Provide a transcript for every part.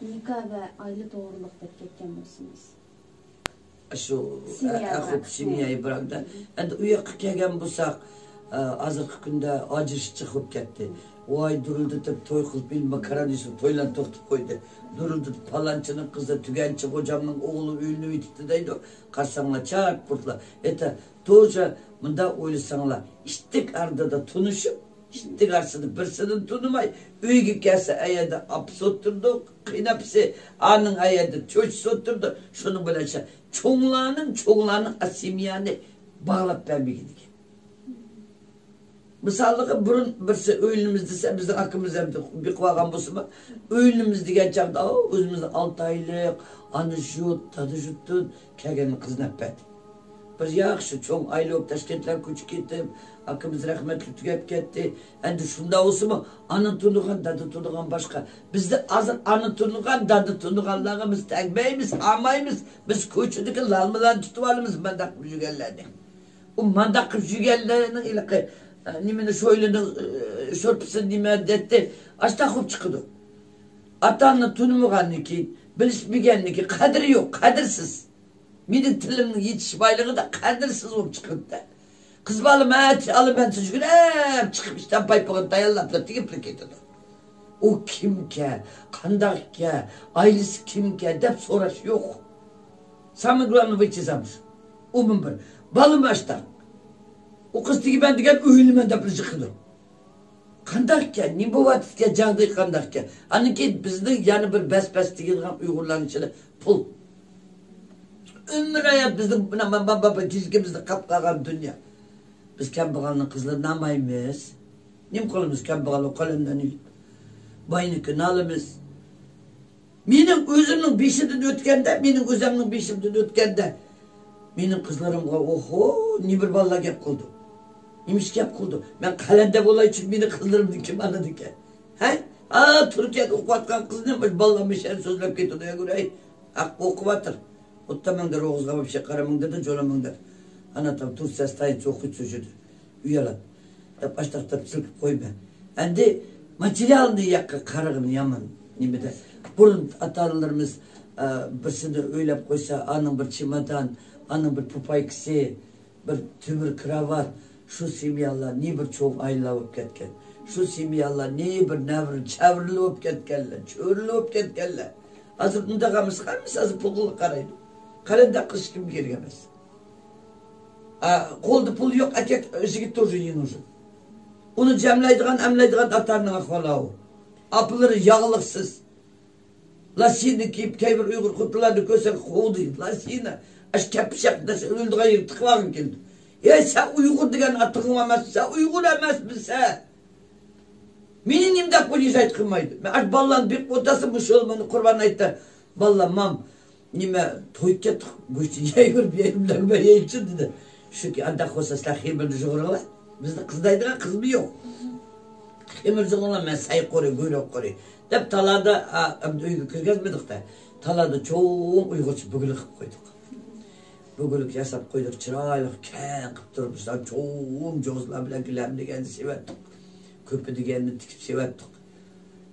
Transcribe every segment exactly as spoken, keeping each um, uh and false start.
نىكاھ ۋە ئائىلە توغرىلىق دەپ كەتكەن بولسىڭىز. شۇ، سىميا ئە، ئە، خوپ، بىراك. سىميا بىراكدا. ئەمدى ئۇ ياققا كەلگەن بولساق، ئە، ھازىرقى كۈندە ئاجرىشىشچاق بولۇپ كەتتى. ۋاي، دۇرۇلدىتىپ توي قىلىپ، ماكاران يېسۇن، تويلارنى توختىتىپ قويدى. دۇرۇلدىتىپ، پالانچىنىڭ قىزى، تۈگەنچى خوجامنىڭ ئوغلى ئۆيلىنىۋېتىپتۇ دەيدۇ. قارىساڭلار، چاق قۇرتلار. ئېتە، توجا، مۇنداق ئويلىساڭلار، ئىتتىك ئاردىدا تونۇشۇپ، ئىتتىك ئارىسىدا بىرسىنى تونۇماي، ئۆيگە كەلسە، ئەيەردە ئاپىسى ئولتۇرىدۇ، قېيىنئاپىسى، ئانىڭ ئەيەردە چوشىسى ئولتۇرىدۇ. شۇنىڭ بىلەن شۇ چوڭلارنىڭ، چوڭلارنىڭ ئاسىمىيانى باغلاپ بەرمىگىنىكەن. مىساللىقى، بۇرۇن بىرسى ئۆيلىنىمىز دېسە، بىزنىڭ ئاكىمىز ھەم بېقىۋالغان بولسىمۇ، ئۆيلىنىمىز دېگەن چاغدا، ئاۋۇ، ئۆزىمىزنىڭ ئالتە ئايلىق ئانا يۇرت، دادا يۇرتتىن كەلگەن قىزنى ئەپەردى. بىر ياخشى چوڭ ئائىلە بولۇپ، تاشكەنتلەرگە كۆچۈپ كېتىپ، ئاكىمىز رەھمەتلىك تۈگەپ كەتتى. ئەمدى شۇنداق بولسىمۇ، ئانا تونۇغان، دادا تونۇغان باشقا. بىزدە ھازىر ئانا تونۇغان، دادا تونۇغانلارغا بىز تەگمەيمىز، ئالمايمىز. بىز كوچىدىكى لالمىلارنى تۇتۇۋالىمىز، مانداق قىلىپ يۈرگەنلەرنى. ئۇ مانداق قىلىپ يۈرگەنلەرنىڭ ھېلىقى، ئە، نېمىنى، شويلىنىڭ، ئە، شورپىسى نېمە دەيتتى، ئاشتاق بولۇپ چىقىدۇ. ئاتا-ئانا تونۇمىغاندىن كېيىن، بىلىشمىگەندىن كېيىن قەدرى يوق، قەدىرسىز. مېنىڭ تىلىمنىڭ يېتىش بايلىقىدا قەدىرسىز بولۇپ چىقىدۇ-دە. قىز بالا مەتى ئالىمەن يۈگۈرۈپ چىقىپ، ئىشتان پايپىغىنى تايانلاپلا تېگىپلا كېتىدۇ. ئۇ كىمكەن، قانداقكەن، ئائىلىسى كىمكەن دەپ سوراش يوق. سامىگراننى ۋىچىزامىش. ئۇمۇ بىر. بالىمۇ ئاشتاق. ئۇ قىز تېگىمەن دېگەن ئۆيلىمەن دەپلا چىقىدۇ. قانداقكەن، نېمە بولۇۋاتىدىكەن، جاغدىيى قانداقكەن؟ ئاندىن كېيىن بىزنىڭ يەنە بىر بەس-بەس دېگىدىغان ئۇيغۇرلارنىڭ ئىچىدە پۇل. ئۆمۈر ھايات بىزنىڭ مانا، مانا، مانا، مانا، كىچىكىمىزدە قاپ قالغان دۇنيا. بىز كەمبەغەلنىڭ قىزلىرىنى ئالمايمىز. نېمە قىلىمىز، كەمبەغەل قەلەمدىن ئېلىپ؟ باينىڭكىنى ئالىمىز. مېنىڭ ئۆزۈمنىڭ بېشىدىن ئۆتكەندە، مېنىڭ ئۆزۈمنىڭ بېشىمدىن ئۆتكەندە، مېنىڭ قىزلىرىمغا، ئوھو، نېمە بىر بالىلار گەپ قىلىدۇ. نېمىشقا گەپ قىلىدۇ؟ مەن قەلەندە بولاي ئۈچۈن مېنىڭ قىزلىرىمنى كىم ئالىدىكەن؟ ھە؟ ھا، تۈركىيەدە ئوقۇۋاتقان قىزنى مۇشۇ بالىلار مۇشۇ يەردە سۆزلەپ كېتىدۇ، يا گۇرەي. ھەق ئوقۇۋاتىدۇ. ئوتتا مەڭگە روغۇزغا بىر شەقەرمىڭ دېدى، جولىمىڭ دەپ. ئانا تام تۇرسا ستاين چوقۇي چۆچۈدى. ئۇيالىپ. دەپ ئاشتاق دەپ سىلكىپ قويما. ئەمدى ماتېرىيالنى ياققا قارىغىنى يامان. نېمىدە؟ بۇرۇن ئاتا-ئانىلىرىمىز، ئە، بىرسىنى ئۆيلەپ قويسا، ئانىڭ بىر چېمودان، ئانىڭ بىر پوپايكىسى، بىر تۆمۈر كراۋات، شۇ سېميالار نى بىر چوڭ ئائىلىلەر بولۇپ كەتكەن. شۇ سېميالار نى بىر نەۋرە، چەۋرىلى بولۇپ كەتكەنلەر، چۆرىلى بولۇپ كەتكەنلەر. ھازىر ئۇنداق ئەمەس، ھەممىسى ھازىر پۇلغا قارايدۇ. قەلەندەر قىلىش كىمگە كېرەك ئەمەس. ئا، قولدا پۇل يوق، ئەركەك يىگىت توژې يېنۇژېن. ئۇنى جەملەيدىغان، ئەملەيدىغان ئاتا-ئانىنىڭ ئەھۋالى ئاۋۇ. ئاپىلىرى ياغلىقسىز. لاسىنا كىيىپ، كەيبىر ئۇيغۇر خوتۇنلارنى كۆرسەڭ، قوغدايدۇ. لاسىنا. ئاش كەپپىشەك نەرسە ئۆلىدىغان يېرىگە تىقىۋالغىڭ كېلىدۇ. ھەي، سەن ئۇيغۇر دېگەن ئاتىڭ ئەمەس، سەن ئۇيغۇر ئەمەسمىسەن، سەن. مېنى نېمىدەپ بۇ يېزايت قىلمايدۇ؟ مەن ئاش بالىلارنى بېقىپ ئولتۇرسام، مۇشۇ يول مانا قۇربان ھېيتتا بالىلار، مام، نېمە، تويۇپ كەتتۇق، گۆشنى يەيۋېرىپ، يەيمىلەرمەن يەيچۇ دېدى. شۇكى، ئانداق بولسا سىلەر خېمىرنى يۇغۇرۇڭلار. بىزنى قىزدايدىغان قىزمۇ يوق. خېمىر يۇغۇرۇڭلار، مەن سەي قورۇي، گۇيرۇق قورۇي دەپ تالادا، ئا، ئەمدى ئۆيگە كىرگۈزمىدۇق-دە. تالادا چوڭ ئۇيغۇرچە بۈگۈلۈك قىلىپ قويدۇق. بۈگۈلۈك ياساپ قويدۇق، چىرايلىق، كەڭ قىلىپ تۇرۇپ، مىسال، چوڭ جوزىلار بىلەن گىلەملىگەن سېۋەتتۇق. كۆپە دېگەننى تىكىپ سېۋەتتۇق.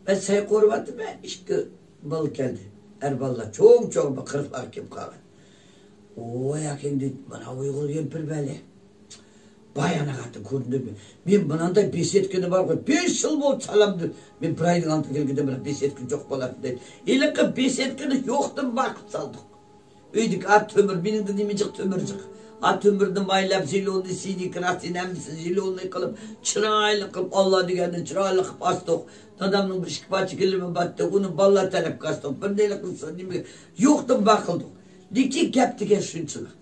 مەن سەي قورۇۋاتىمەن، ئىككى بالا كەلدى. ئەر بالىلار، چوڭ-چوڭ، بىر قىرىقلارغا كېلىپ قالغان. ۋاي ئاكىڭ دېدى، مانا ئۇيغۇر كەمپىر بەلى. باي ئانا قاتى كۆرۈندى. مەن مۇناندا بېسېتكىنى بارغۇ، بەش يىل بولدى سالامدىم. مەن بىر ئاينىڭ ئالدىدا كەلگىنىمدە بىر بېسېتكا جوق بولاتتى دەيدۇ. ھېلىقى بېسېتكىنى يوقتىن بار قىلىپ سالدۇق. ئۆيدىكى ئا تۆمۈر، مېنىڭدە نېمە جىق تۆمۈر جىق. ئا تۆمۈرنى مايلاپ، زېلوننى، سىنىي، كراسنىي ھەممىسىنى زېلوننى قىلىپ، چىرايلىق قىلىپ، ئاللا دېگەندىن چىرايلىق قىلىپ ئاستۇق. دادامنىڭ بىر ئىككى پارچە گىلىمى بارتتى، ئۇنى بالىلار تەرەپكە ئاستۇق. بىر نېلىق قىلسا نېمە، يوقتىن بار قىلدۇق. لېكىن گەپ دېگەن شۇنچىلىك.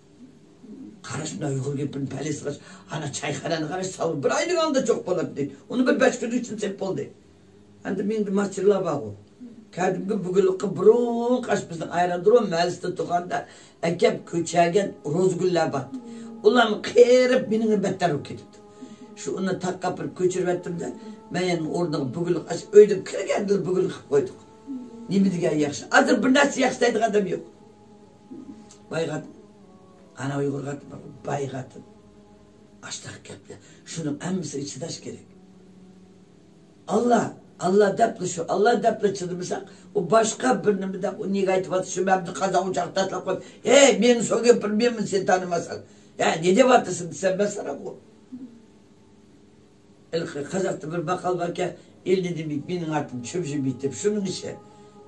قاراش، مۇنداق ئۇيغۇر گېپىنى پەلەس قىلىش، ئانا چايخانىنى قاراش، ساۋۇت بىر ئاينىڭ ئالدىدا جوق بولاتتى. ئۇنى بىر بەش كۈننىڭ ئىچىدە سېلىپ بولدى. ئەمدى مېنىڭدە ماستېرلار بارغۇ. كەدىمكى بۈگۈنلۈككە بۇرۇنقى ئاش بىزنىڭ ئايرودروم مەھەللىسىدە تۇرغاندا ئەكەپ كۆچەرگەن روزىگۈللەر بار. ئۇلارمۇ قېرىپ مېنىڭدىن بەتتەر بولۇپ كېتىپتۇ. شۇ ئۇنى تاققا ئاپىرىپ كۆچۈرۈۋەتتىم-دە، مەن يەنە ئورنىغا بۈگۈنلۈك ئاش ئۆيدىن كىرگەندىلا بۈگۈنلۈك قىلىپ قويدۇق. نېمە دېگەن ياخشى. ھازىر بىر نەرسە ياخشى دەيدىغان ئادەم يوق. باي قاتىن. ئانا ئۇيغۇر قاتىن، باي قاتىن. ئاشتاق گەپلەر. شۇنىڭ ھەممىسىگە چىداش كېرەك. ئاللا ئاللا دەپلا شۇ، ئاللا دەپلا چىدىمىساق، ئۇ باشقا بىر نېمە دەپ، ئۇ نېگە ئېيتىۋاتىسەن، شۇ مەمدى قازاق ئوچاققا تاشلاپ قويۇپ، ھەي، مېنى سورىغىن، بىر مېنى سېتەلمەسەن. ھە، نېمە دەۋاتىسەن دېسەم، مەن ساراپ ئۇ. ھېلىقى قازاقتا بىر ماقال باركەن، ئېلىنى دېمەيدۇ، مېنىڭ ئاتىم چۆپ يېمەيدۇ دەپ، شۇنىڭ ئىشى.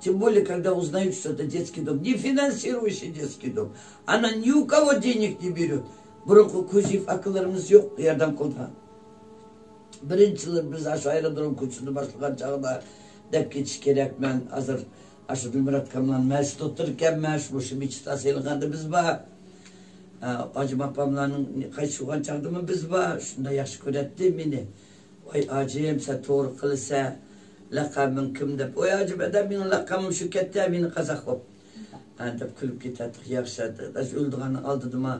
Тем более, когда узнают, что это детский дом, не финансирующий детский дом, она ни у кого денег не берет. بۇرۇنقى كوزىيېف ئاكىلىرىمىز يوق ياردەم قىلىدىغان. بىرىنچىلەر بىز ئاشۇ ئايرودروم كوچىسىنى باشلىغان چاغدا دەپ كېتىش كېرەك. مەن ھازىر ئاشۇ دىلمۇرات ئاكاملارنىڭ مەسچىتى ئولتۇرىدىكەنمەن، مۇشۇ مەسچىتتا سېلىنغاندا بىز بار. ئە، ھاجىم ئاپاملارنىڭ قايتىش بولغان چاغدىمۇ بىز بار. شۇنداق ياخشى كۆرەتتى مېنى. ۋاي ھاجىم، سەن توغرا قىلىسەن. لەقەمىڭ كىم دەپ. ۋاي ھاجىم، ئەدە مېنىڭ لەقەمىم شۇ كەتتى، مېنى قازاق قىلىپ. ھە، دەپ كۈلۈپ كېتەتتۇق. ياخشى، ئەدە ئۆلىدىغاننىڭ ئالدىدىما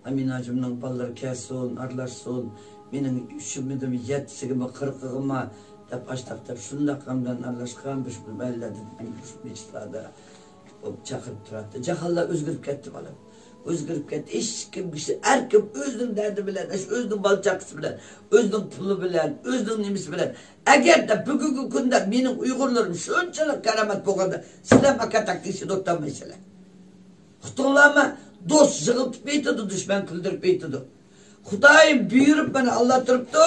ئامىن ھاجىمنىڭ بالىلىرى كەلسۇن، ئارىلاشسۇن، مېنىڭ ئۈچىمىدىمۇ، يەتتىسىگىمۇ، قىرىقىغىمۇ دەپ ئاشتاق دەپ شۇنداق غەم بىلەن ئارىلاشقان، بىر مەھەللىدە، بىر مەسچىتلاردا چاقىرىپ تۇراتتى. جاھانلار ئۆزگىرىپ كەتتى، بالام. ئۆزگىرىپ كەتتى. ھېچكىم كىشى، ھەر كىم ئۆزىنىڭ دەردى بىلەن، ئۆزىنىڭ بالا چاقىسى بىلەن، ئۆزىنىڭ پۇلى بىلەن، ئۆزىنىڭ نېمىسى بىلەن. ئەگەردە بۈگۈنكى كۈندە مېنىڭ ئۇيغۇرلىرىم شۇنچىلىك كارامەت بولغاندا، سىلەر ماكاتاك تېشىدا ئولتۇرمايسىلەر. ئۇقتۇڭلارمۇ؟ دوست يىغلىتىپ ئېيتىدۇ، دۈشمەن كۈلدۈرۈپ ئېيتىدۇ. خۇدايىم بۇيرۇپ مانا ئاللا تۇرۇپتۇ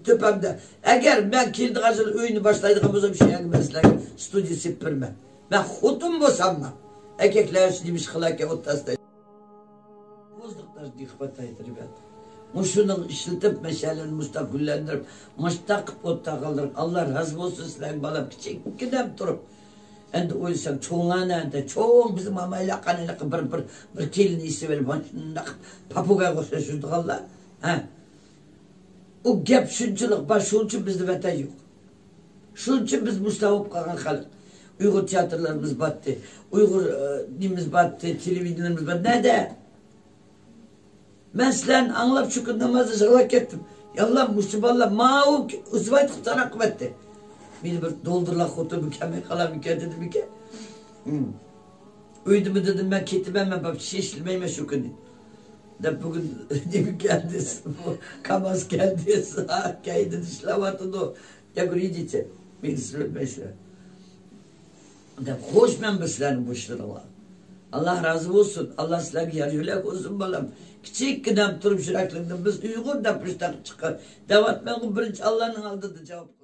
تۆپەمدە. ئەگەر مەن كېلىدىغان يىل ئۆينى باشلايدىغان بولسام، شۇ يەرگە مەن سىلەرگە ستۇدىيە سېلىپ بېرىمەن. مەن خوتۇن بولساممۇ، ئەركەكلەر ئۈچۈن نېمە ئىش قىلاركەن ئوتتۇراسىدا. بوزلۇقلار دىققەت ئايتىرىپ. مۇشۇنىڭ ئىشلىتىپ، مەشەلىرىنى مۇشتاق گۈللەندۈرۈپ، مۇشتاق قىلىپ ئوتتاق قىلدۇرۇپ، ئاللا رازى بولسۇن سىلەرگە، بالام، كىچىككىنەم تۇرۇپ. ئەمدى ئويلىسام، چوڭلار نەدە؟ چوڭ بىزنىڭ ماما ھېلىقى، ھېلىقى بىر، بىر، بىر كېلىن ئېسىۋېلىپ، مانا شۇنداق پاپۇگايغا ئوخشاش يۈرىدىغانلار. ھە؟ ئۇ گەپ شۇنچىلىق بار، شۇنچە بىزدە ۋەتەن يوق. شۇنچە بىز مۇشتاق بولۇپ قالغان خەلق. ئۇيغۇر تىياتىرلىرىمىز باتتى. ئۇيغۇر، ئە، نېمىمىز باتتى، تېلېۋىدېنىيەمىز باتتى. نەدە؟ مەن سىلەرنى ئاڭلاپ شۇ كۈن نامازدا يىغلاپ كەتتىم. يا ئاللا، مۇشۇ بالىلار ماۋۇ ئۆزۈم ئېيتقۇم ساراپ قىلىۋەتتى. مېنى بىر دولدۇرلاق خوتۇن بۇ كەلمەي قالارمىكەن دېدىمىكەن. ھىم. ئۆيدىمۇ دېدىم، مەن كېتىمەن، مەن بابا ئىش ئىشلىمەيمەن شۇ كۈنى. دەپ بۈگۈن نېمە كەلدى؟ كاماز كەلدى، كەينىدە ئىشلەۋاتىدۇ. يا گۈرۈيدىچە، مېنى سۈرەتمەيسىلەر. دەپ، خوش مەن بىر سىلەرنىڭ بۇ ئىشلىرىڭلار. ئاللا رازى بولسۇن. ئاللا سىلەرگە يار يۆلەك بولسۇن، بالام. كىچىككىنەم تۇرۇپ يۈرەكلىرىڭدىن بىز ئۇيغۇر دەپ مۇشتاق چىققان. دەۋاتمەنغۇ، بىرىنچى ئاللانىڭ ئالدىدا جاۋاب.